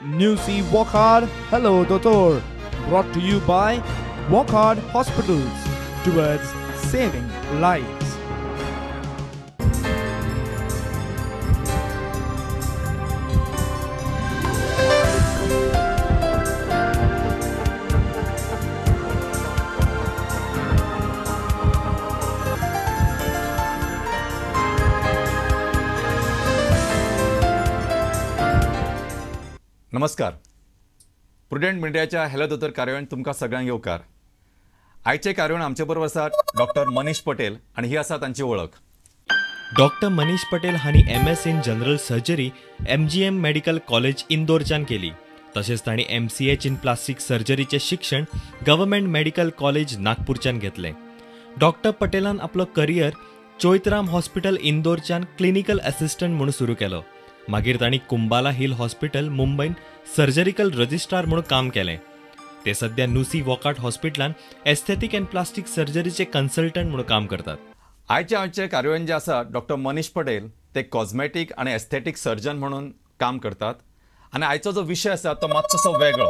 Nusi Wockhardt Hello Dotor, brought to you by Wockhardt Hospitals, towards saving lives. नमस्कार, prudent मिडियाच्या hello दोतोर कार्यावळींत तुमकां सगळ्यांक येवकार. आयचे कार्यावळींत आमचे बरोबर आसा डॉक्टर मनीष पटेल आनी ही आसा तांची वळख. डॉक्टर मनीष पटेल हांणी MS in general surgery MGM medical college इंदोरच्यान केली. तशेंच तांणी MCH in plastic सर्जरीचें शिक्षण गव्हर्मेंट मेडिकल कॉलेज नागपूरच्यान घेतलें. डॉक्टर पटेलान आपलो करियर चोयतराम हॉस्पिटल इंदोरच्यान क्लिनिकल असिस्टंट म्हणून सुरू केलो. मागीर तांणी कुंबाला हिल हॉस्पिटल मुंबयन सर्जरिकल रजिस्ट्रार म्हणून काम केलें. ते सध्या नुसी वॉकार्ट हॉस्पिटलान एस्थेटीक अँड प्लास्टीक सर्जरीचे कन्सल्टंट म्हणून काम करतात. आयचे आमचे कार्यावळीन जे आसा डॉक्टर मनीष पटेल, ते कॉस्मेटीक आनी एस्थेटीक सर्जन म्हणून काम करतात. आनी आयचो जो विशय आसा तो मातसो वेगळो.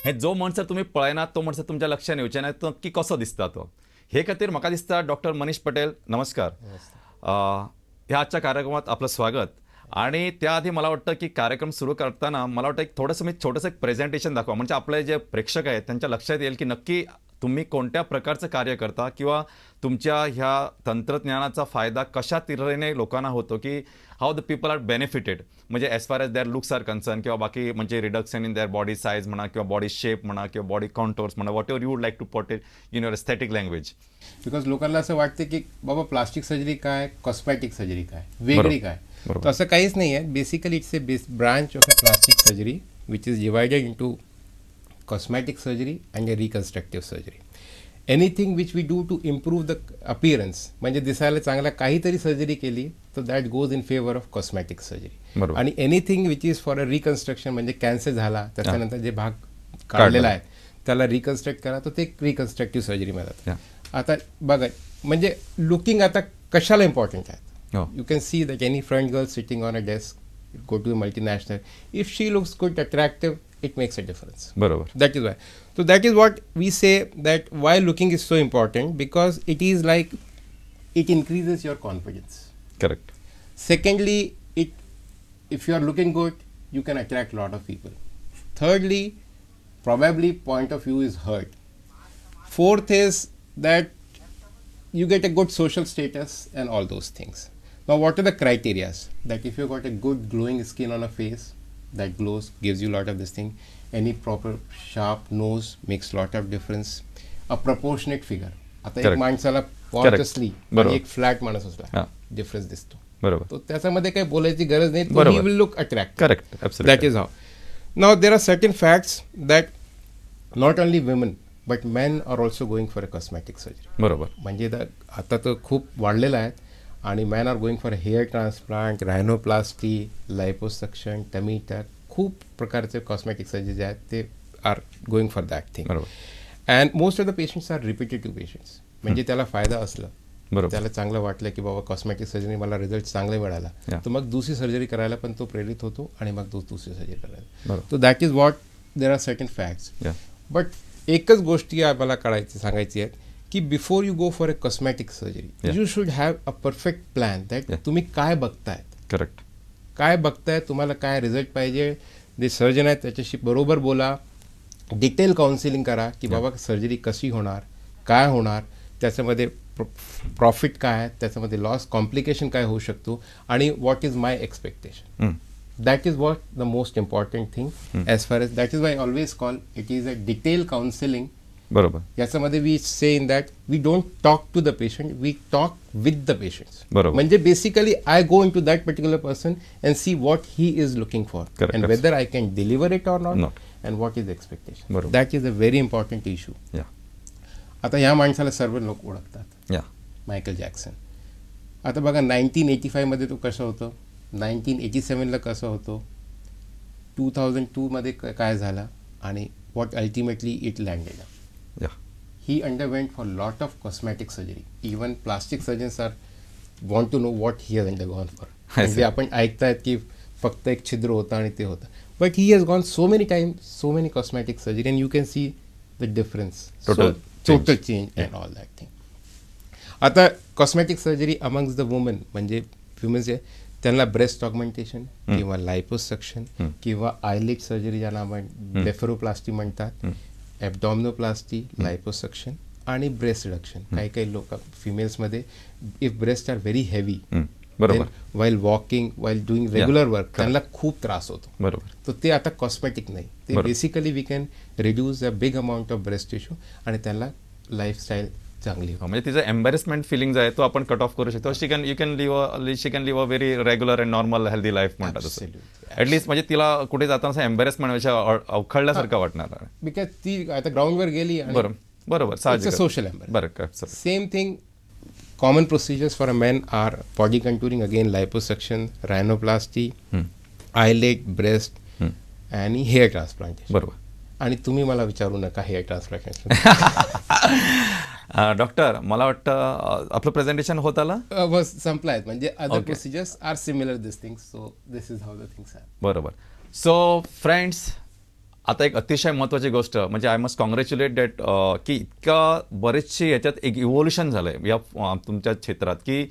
हे जो म्हणसर तुमी पळयनात तो म्हणसर तुमच्या लक्षात येवचें ना तो नक्की कसो दिसता तो. हे खातीर म्हाका दिसता डॉक्टर मनीष पटेल, नमस्कार. ह्या आजच्या कार्यक्रमात आपलं स्वागत. आणि त्याआधी मला वाटतं की कार्यक्रम सुरू करताना मला वाटतं एक थोडंसं मी छोटंसं एक प्रेझेंटेशन दाखवा, म्हणजे आपले जे प्रेक्षक आहेत त्यांच्या लक्षात येईल की नक्की तुम्ही कोणत्या प्रकारचं कार्य करता किंवा तुमच्या ह्या तंत्रज्ञानाचा फायदा कशा तऱ्हेने लोकांना होतो, की how the people are benefited, म्हणजे as far as their looks are concern, किंवा बाकी म्हणजे reduction in their body size म्हणा किंवा बॉडी शेप म्हणा किंवा बॉडी कॉन्टोर्स म्हणा, whatever you would like to put it in your aesthetic language. Because लोकांना असं वाटतं की बाबा प्लास्टिक सर्जरी काय, कॉस्मॅटिक सर्जरी काय, वेगळी काय, तर असं काहीच नाही आहे. Basically it's a base branch of a plastic surgery which is divided into cosmetic surgery and a reconstructive surgery. Anything which we do to improve the appearance, म्हणजे दिसायला चांगला काहीतरी सर्जरी केली तर that goes in favour of cosmetic surgery. आणि anything which is for a reconstruction, म्हणजे cancer झाला त्याच्यानंतर जे भाग काढलेला आहे त्याला रिकन्स्ट्रक्ट करा, तर ते रिकन्स्ट्रक्टिव्ह सर्जरीमध्ये जातं. आता बघा, म्हणजे लुकिंग आता कशाला इम्पॉर्टंट आहे. You can see that any front girl sitting on a desk, go to a multinational, if she looks good, attractive, it makes a difference. Barobar. That is why. So that is what we say, that why looking is so important, because it is like it increases your confidence. Correct. Secondly, if you are looking good, you can attract a lot of people. Thirdly, probably point of view is heard. Fourth is that you get a good social status and all those things. Now, what are the criteria? That if you got a good glowing skin on a face, that glows, gives you a lot of this thing. Any proper sharp nose makes lot of difference. A proportionate figure. आता एक माणसाला pot असली आणि एक flat माणूस असला, difference दिसतो. बरोबर. तो त्याच्यामध्ये काही बोलायची गरज नाही. He will look attractive. Correct. Absolutely. That is how. Now there are certain facts that not only women but men are also going for a cosmetic surgery. बरोबर. म्हणजे आता तर खूप वाढलेलं आहे. आणि men are going for hair transplant, rhinoplasty, liposuction, tummy tuck, खूप प्रकारचे कॉस्मेटिक सर्जरी जे आहेत ते are going for that thing. And most of the patients are repetitive patients. म्हणजे त्याला फायदा असला, त्याला चांगलं वाटलं की बाबा कॉस्मेटिक सर्जरी मला रिझल्ट चांगले मिळाला, तर मग दुसरी सर्जरी करायला पण तो प्रेरित होतो आणि मग तो दुसरी सर्जरी करायला. So that is what there are certain facts. But एकच गोष्टी मला काढायची सांगायची आहे की before you go for a cosmetic surgery you should have a perfect plan that तुम्ही काय बघतायत. करेक्ट. काय बघताय, तुम्हाला काय रिझल्ट पाहिजे, जे सर्जन आहेत त्याच्याशी बरोबर बोला, डिटेल काउन्सिलिंग करा की बाबा सर्जरी कशी होणार, काय होणार, त्याच्यामध्ये प्रॉफिट काय आहे, त्याच्यामध्ये लॉस, कॉम्प्लिकेशन काय होऊ शकतो आणि what is my expectation. That is what the most important thing as far as that is why always call it is a detail counselling. बरोबर. याच्यामध्ये we say in that we don't talk to the patient, we talk with the patients. बरोबर. म्हणजे basically I go into that particular person and see what he is looking for and whether I can deliver it or not and what is expectation. That is a very important issue. आता ह्या माणसाला सर्व लोक ओळखतात, Michael Jackson. आता बघा 1985 मध्ये तो कसं होतं, 1987 ला कसं होतं, 2002 मध्ये काय झालं आणि what ultimately it landed. He underwent for lot of cosmetic surgery. Even plastic surgeons are want to know what he has undergone for. म्हणजे आपण ऐकतायत की फक्त एक छिद्र होतं आणि ते होतं. But he has gone so many time, so many cosmetic surgery and you can see the difference, total change and all that thing. आता cosmetic surgery amongst the women म्हणजे वुमेन्स जे त्यांना ब्रेस्ट ऑगमेंटेशन किंवा लायपोसक्शन किंवा आयलिड surgery ज्याला आपण ब्लेफरोप्लास्टी म्हणतात, ॲबडॉमिनोप्लास्टी, लायपोसक्शन आणि breast reduction. काही काही लोक फिमेल्समध्ये if breast are very heavy, बरोबर, while walking, while doing regular work त्यांना खूप त्रास होतो. बरोबर. तर ते आता कॉस्मेटिक नाही, ते basically we can reduce a big amount of breast tissue आणि त्यांना लाईफस्टाईल चांगली. म्हणजे तिचं एम्बॅरेसमेंट फिलिंग आहे तो आपण कट ऑफ करू शकतो. She can you can live she can live a very regular and normal healthy life म्हणतात तसं. ॲटलिस्ट म्हणजे तिला कुठे जाताना असं एम्बॅरेसमेंट अवखळल्यासारखं वाटणार, because ती आता ग्राउंडवर गेली. बरोबर बरोबर, सोशल एम्बॅरेसमेंट. बरं. Same thing, common procedures for a man are body contouring, again liposuction, rhinoplasty, eyelid, breast आणि हेअर ट्रान्सप्लांटेशन. बरोबर. आणि तुम्ही मला विचारू नका हेअर ट्रान्सप्लांटेशन. डॉक्टर, मला वाटतं आपलं प्रेझेंटेशन होत आलं, बस संपलं आहे. म्हणजे other procedures are similar this things, so this is how the things are. बरोबर. सो फ्रेंड्स, आता एक अतिशय महत्त्वाची गोष्ट म्हणजे I must congratulate that की इतका बरेचसे याच्यात एक इव्होल्युशन झालं आहे या तुमच्या क्षेत्रात की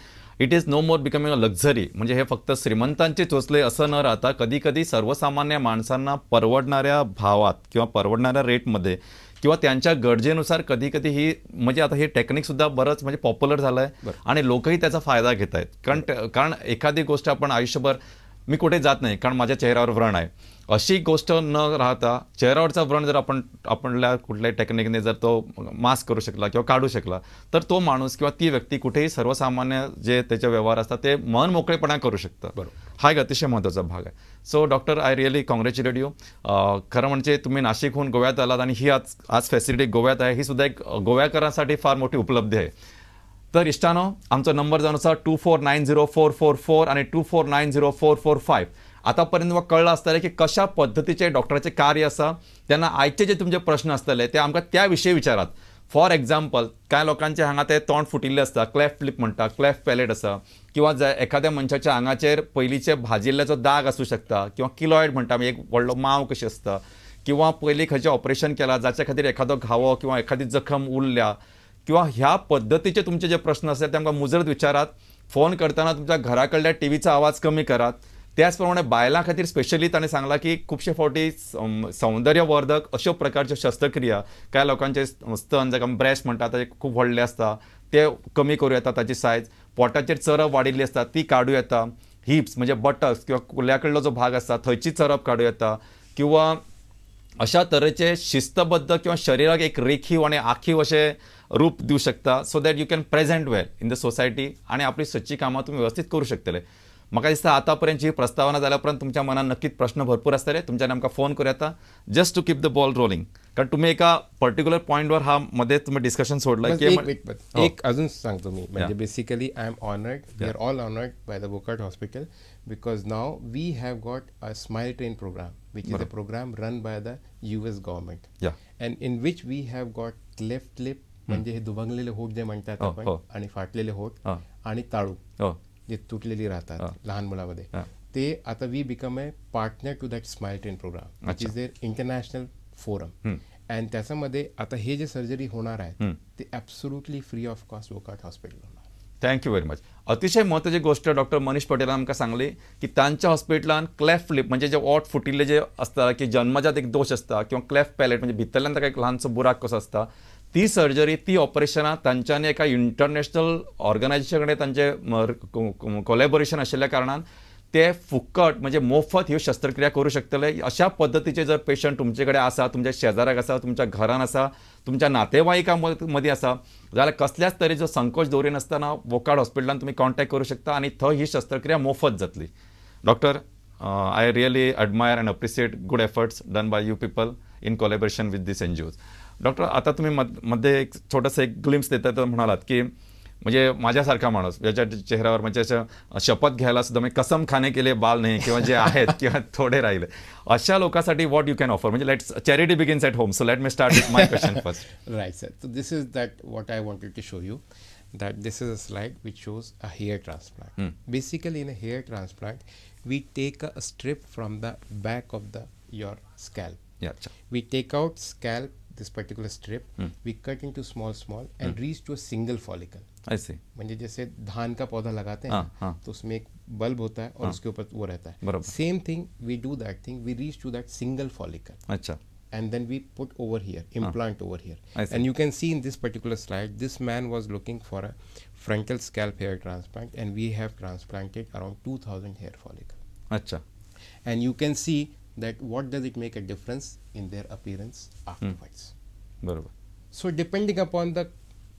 it is no more becoming a luxury. म्हणजे हे फक्त श्रीमंतांचे चोचले असं न राहता कधी कधी सर्वसामान्य माणसांना परवडणाऱ्या भावात किंवा परवडणाऱ्या रेटमध्ये किंवा त्यांच्या गरजेनुसार कधी कधी ही म्हणजे आता हे टेक्निकसुद्धा बरंच म्हणजे पॉप्युलर झालं आहे आणि लोकही त्याचा फायदा घेत आहेत. कारण एखादी गोष्ट आपण आयुष्यभर मी कुठे जात नाही कारण माझ्या चेहऱ्यावर व्रण आहे अशी गोष्ट न राहता चेहऱ्यावरचा व्रण जर आपण आपल्या कुठल्याही टेक्निकने जर तो मास्क करू शकला किंवा काढू शकला तर तो माणूस किंवा ती व्यक्ती कुठेही सर्वसामान्य जे त्याचे व्यवहार असतात ते मन मोकळेपणा करू शकतं. बरोबर. हा एक अतिशय महत्त्वाचा भाग आहे. So doctor, I really congratulate you. खरं म्हणजे तुम्ही नाशिकहून गोव्यात आलात आणि ही आज आज फॅसिलिटी गोव्यात आहे, ही सुद्धा एक गोव्याकरांसाठी फार मोठी उपलब्धी आहे. तर इष्टानो, आमचा नंबर जाणून 2490444 आणि 2490445. आतापर्यंत मग कळलं आसतलें की कशा पद्दतीचे डॉक्टराचे कार्य आसा, तेन्ना आयचे जे तुमचे प्रश्न आसतले ते आमकां त्या विशयी विचारात. फॉर एग्जाम्पल, कांय लोकांचे हांगा ते तोंड फुटिल्लें आसता, क्लॅफ लिप म्हणटा, क्लॅफ पॅलेट आसा, किंवा एखाद्या मनशाच्या आंगाचेर पयलींचे भाजिल्ल्याचो दाग आसूं शकता, किंवा किलॉयड म्हणटा आमी, एक व्हडलो माव कशी आसता, किंवा पयलीं खंयचें ऑपरेशन केलां जाच्या खातीर एखादो घावो किंवा एखादी जखम उरल्या, किंवा ह्या पद्दतीचे तुमचे जे प्रश्न आसले ते आमकां मुजरत विचारात. फोन करतना तुमच्या घरा कडल्या टीव्हीचो आवाज कमी करात. त्याच प्रमाणे बायलां खातीर स्पेशली ताणें सांगलां की खुबशे फावटी सौंदर्यवर्धक अश्यो प्रकारच्यो शस्त्रक्रिया, कांय लोकांचे स्तन जाका ब्रेस्ट म्हणटा ताजे खूब व्हडले आसता ते कमी करूं येता, ताची सायज, पोटाचेर चरब वाडिल्ली आसता ती काडूं येता, हिप्स म्हणजे बटक्स किंवा कुल्या कडलो जो भाग आसता थंयची चरब काडूं येता, किंवा अशा तरेचे शिस्तबद्ध किंवा शरीराक एक रेखीव आनी आखीव अशें रूप दिवं शकता, so that you can present well in the society आनी आपली सदची कामां तुमी वेवस्थीत करूं शकतले. म्हाका दिसता आतां पर्यंत जी प्रस्तावना जाल्या उपरांत तुमच्या मनान नक्कीच प्रश्न भरपूर आसतले, तुमच्यानी आमकां फोन करूं येता just to keep the ball rolling. कारण तुम्ही एका पर्टिक्युलर पॉयंटवर हा मध्ये तुम्ही डिस्कशन सोडलं की एक अजून सांगतो मी, म्हणजे basically I am honoured, we are all honoured by the Wockhardt hospital because now we have got a smile train program which is a program run by the US government and in which we have got cleft lip, म्हणजे हे दुभंगलेले होठ जे म्हणतात आपण, आणि फाटलेले होठ आणि ताळू जे तुटलेली राहतात लहान मुलामध्ये, ते आता we become a partner to that smile train program which is their international forum. And त्याच्यामध्ये आता हे जे सर्जरी होणार आहे ते absolutely free of cost Wockhardt hospital होणार. Thank you very much. अतिशय महत्त्वाची गोष्ट डॉक्टर मनीष पटेलान आमकां सांगली की तांच्या हॉस्पिटलान क्लॅफ लिप म्हणजे जे ओठ फुटिल्ले जे आसता की जन्मजात एक दोश आसता, किंवा क्लॅफ पॅलेट म्हणजे भितरल्यान ताका एक ल्हानसो बुराक कसो आसता, ती सर्जरी ती ऑपरेशनां तांच्यांनी एका इंटरनॅशनल ऑर्गनायझेशन कडेन तांचें कोलॅबोरेशन आशिल्ल्या कारणान ते फुकट म्हणजे मोफत ह्यो शस्त्रक्रिया करूं शकतले. अशा पद्दतीचे जर पेशंट तुमचे कडेन आसा, तुमच्या शेजाराक आसा, तुमच्या घरान आसा, तुमच्या नातेवाईकां मदीं आसा जाल्यार कसल्याच तरेचो संकोच दवरिनासतना वोकार्ड हॉस्पिटलान तुमी कॉन्टॅक्ट करूं शकता आनी थंय ही शस्त्रक्रिया मोफत जातली. Doctor, I really admire and appreciate good efforts done by you people in collaboration with this NGOs. Doctor, आता तुम्ही मध्ये एक छोटंसं एक ग्लिम्स देता तर म्हणालात की म्हणजे माझ्यासारखा माणूस ज्याच्या चेहऱ्यावर म्हणजे अशा शपथ घ्यायला सुद्धा म्हणजे कसम खाने के लिए बाल नाही किंवा जे आहेत किंवा थोडे राहिले अशा लोकांसाठी what you can offer, म्हणजे let's charity begins at home, so let me start with my question first. Right sir, so this is that what I wanted to show you. That this is a slide which shows a hair transplant. Basically in a hair transplant we take a strip from the back of the your scalp. We take out scalp, this particular strip, we cut into small small and reach to a single follicle. I see. म्हणजे जैसे धान का पौधा लगाते हैं तो उसमें एक बल्ब होता है और उसके ऊपर वो रहता है. Same thing we do that thing, we reach to that single follicle. अच्छा. And then we put over here, implant over here. And you can see in this particular slide, this man was looking for a frontal scalp hair transplant and we have transplanted around 2000 hair follicle. अच्छा. And you can see that what does it make a difference in their appearance afterwards. बरोबर. So depending upon the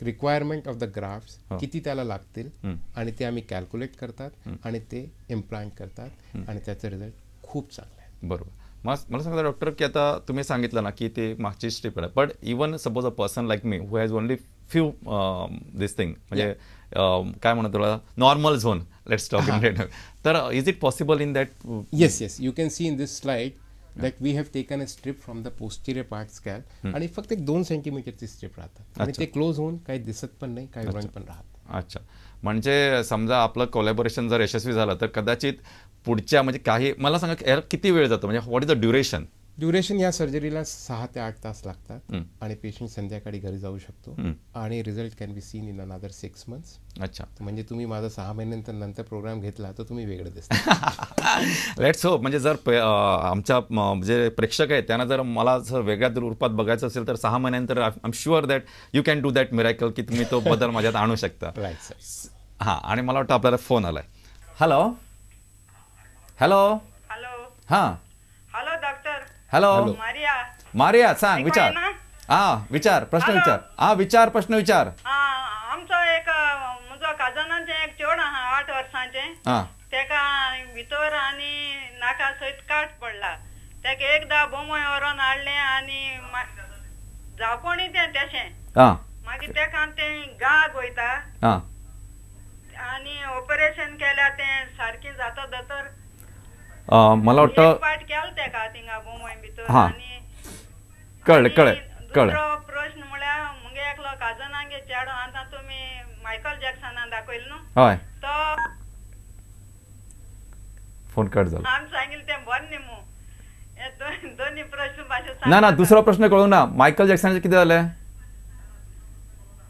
requirement of the grafts, किती त्याला लागतील आणि ते आम्ही calculate करतात आणि ते इम्प्लांट करतात आणि त्याचा रिझल्ट खूप चांगला आहे. बरोबर. मला सांगा डॉक्टर की आता तुम्ही सांगितलं ना की ते मागची स्टेप आहे, but even suppose a person like me who has only few this thing, म्हणजे काय म्हणतो तुला normal zone, let's talk in, तर is it possible in that? Yes yes, you can see in this slide that we have taken a strip from the posterior part scalp आणि फक्त एक 2 सेंटीमीटरची strip राहतात आणि ते क्लोज होऊन काही दिसत पण नाही, काही व्रण पण राहत. अच्छा, म्हणजे समजा आपलं कोलॅबोरेशन जर यशस्वी झालं तर कदाचित पुढच्या म्हणजे काही मला सांगा याला किती वेळ जातो, म्हणजे what is the duration? Duration या सर्जरीला 6 ते 8 तास लागतात आणि पेशंट संध्याकाळी घरी जाऊ शकतो आणि result can be seen in another 6 months. अच्छा, म्हणजे तुम्ही माझा 6 महिन्यांतर नंतर प्रोग्राम घेतला तर तुम्ही वेगळं दिसता. Let's hope. म्हणजे जर आमच्या जे प्रेक्षक आहेत त्यांना जर मला जर वेगळ्या रूपात बघायचं असेल तर 6 महिन्यानंतर I am sure that you can do that miracle की तुम्ही तो बदल माझ्यात आणू शकता. Right sir. हां, आणि मला वाटतं आपल्याला फोन आलाय. Hello hello hello. हां, hello doctor. Hello Maria. Maria, सांग, विचार. हा, विचार, प्रश्न विचार. हा, विचार, प्रश्न विचार. आमचो एक म्हजो काजनाचें एक चेडूं आहा 8 वर्सांचें, तेका भितर आनी नाका सयत काट पडला. तेका एकदां बोमय व्हरोन हाडलें आनी जावपणी तें तेशें, मागीर तेका तें गाग वयता आनी ऑपरेशन केल्यार तें सारकें जाता दोतोर? मला वाटतं हां, कळलं कळलं कळलं. प्रश्न म्हळ्यार मुगे एकलो काजनांगे चेडो आतां तुमी मायकल जॅक्सनान दाखयलें न्हू, हय, तो फोन कट झाला. आमी सांगिल्लें तें बरें न्ही मू. हे दोन्ही प्रश्न भाशेन. ना ना, दुसरो प्रश्न कळूंक ना. मायकल जॅक्सनाचें कितें जालें?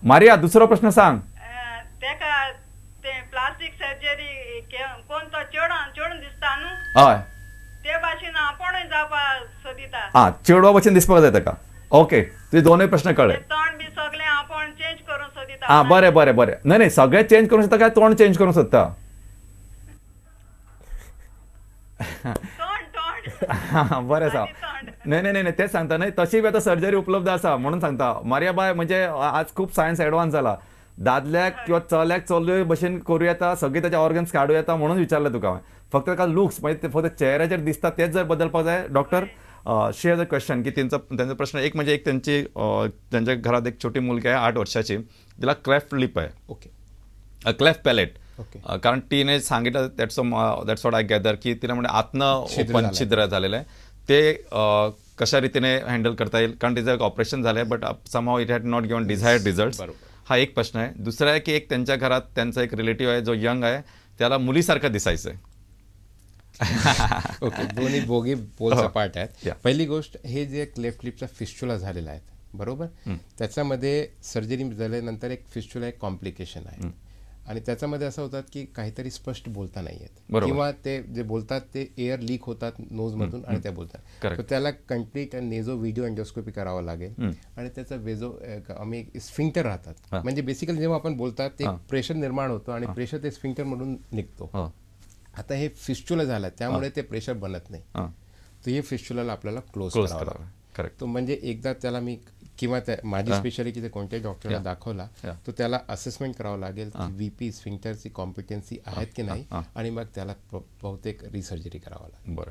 मारिया, दुसरो प्रश्न सांग. तेका ते प्लास्टीक सर्जरी कोण तो चेडो चेडून दिसता न्हू, हय, ते भाशेन आपूणय जावपा सोदिता. हां, चेडवा भशेन दिसपाक जाय ताका. ओके, तुजे दोनूय प्रश्न कळ्ळे. तोंड बी सगळें आपूण चेंज करूंक सोदिता. हां, बरें बरें बरें. न्हय न्हय, सगळें चेंज करूंक सोदता काय तोंड चेंज करूंक सोदता? बरें आसा. न्हय न्हय न्हय, तेंच सांगता न्हय, तशी बी आतां सर्जरी उपलब्ध आसा म्हणून सांगता. मारिया बाय, म्हणजे आज खूब सायन्स एडवान्स जाला. दादल्याक किंवा चल्याक चलयो भशेन करूं येता, सगळीं ताचे ऑर्गन्स काडूं येता म्हणून विचारलें तुका हांवें. फक्त ताका लुक्स म्हणजे ते फक्त चेहऱ्याचेर दिसता तेच जर बदलपाक जाय. Doctor, she has a question की त्यांचा प्रश्न एक म्हणजे एक त्यांची त्यांच्या घरात एक छोटी मुलगी आहे 8 वर्षाची, तिला क्लेफ्ट लिप आहे. Okay, cleft palette. ओके, कारण तिने सांगितलं, that's what I gather, की तिला म्हणजे आतनं ओपन छिद्र झालेलं आहे, ते कशा रीतीने हँडल करता येईल, कारण तिचं एक ऑपरेशन झालं आहे but somehow it had not given desired result. हा एक प्रश्न आहे. दुसरा आहे की एक त्यांच्या घरात त्यांचा एक रिलेटिव्ह आहे जो यंग आहे, त्याला मुलीसारखं दिसायचं आहे. ओके, दोन्ही बोगी पोलचा पार्ट आहेत. पहिली गोष्ट, हे जे क्लेफ्ट लिपचा फिस्चुला झालेला आहे, बरोबर, त्याच्यामध्ये सर्जरी झाल्यानंतर एक फिस्चुला एक कॉम्प्लिकेशन आहे आणि त्याच्यामध्ये असं होतात की काहीतरी स्पष्ट बोलता नाही येत किंवा ते जे बोलतात ते एअर लीक होतात नोजमधून आणि त्या बोलतात, तर त्याला कम्प्लीट नेझो व्हिडिओ एंडोस्कोपी करावं लागेल आणि त्याचा वेजो आम्ही स्फिंक्टर राहतात, म्हणजे बेसिकली जेव्हा आपण बोलतात ते प्रेशर निर्माण होतो आणि प्रेशर ते स्फिंक्टरमधून निघतो. आता हे फिस्चुला झालं त्यामुळे ते प्रेशर बनत नाही, तर हे फिस्चुलाला आपल्याला क्लोज करावं लागेल. करेक्ट. तो म्हणजे एकदा त्याला मी किंवा माझी स्पेशालिटी ते कोणत्याही डॉक्टरला दाखवला तर त्याला असेसमेंट करावं लागेल की व्हीपी स्फिंक्टरची कॉम्पिटन्सी आहेत की नाही आणि मग त्याला बहुतेक रिसर्जरी करावं लागेल. बरं.